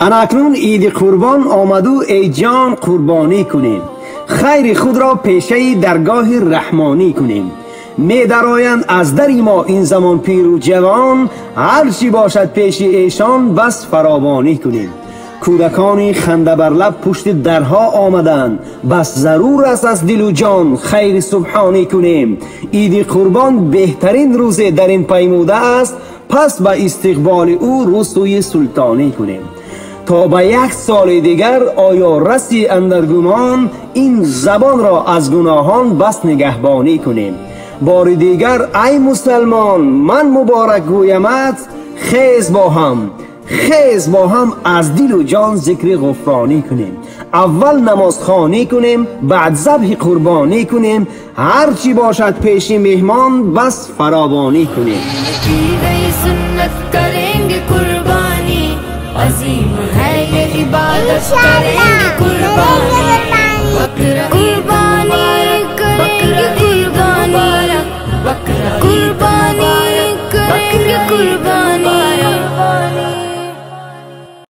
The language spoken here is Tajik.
Ана акнун Иди Қурбон омаду, эй ҷон, қурбонӣ кунем, хайри худро пешаи даргоҳи раҳмонӣ кунем. Медароянд аз дари мо ин замон пиру ҷавон, ҳар чӣ бошад пеши эшон бас фаровонӣ кунем. Кӯдакони ханда бар лаб пушти дарҳо омаданд, бас зарур аст аз дилу ҷон хайри субҳонӣ кунем. Иди Қурбон беҳтарин рӯзе дар ин паймуда аст, пас ба истиқболи ӯ рӯ сӯи султонӣ кунем. То ба як соли дигар оё раси андар гумон, ин забонро аз гуноҳон бас нигаҳбонӣ кунем. Бори дигар, ай мусалмон, ман муборак гӯямат, хез бо ҳам, хез бо ҳам аз дилу ҷон зикри ғуфронӣ кунем. Аввал намозхонӣ кунем, баъд забҳи қурбонӣ кунем, ҳар чӣ бошад пеши меҳмон бас фаровонӣ кунем. की गई सुन्नत करेंगे कुर्बानी, अजीम है ये इबादत, करेंगे कुर्बानी।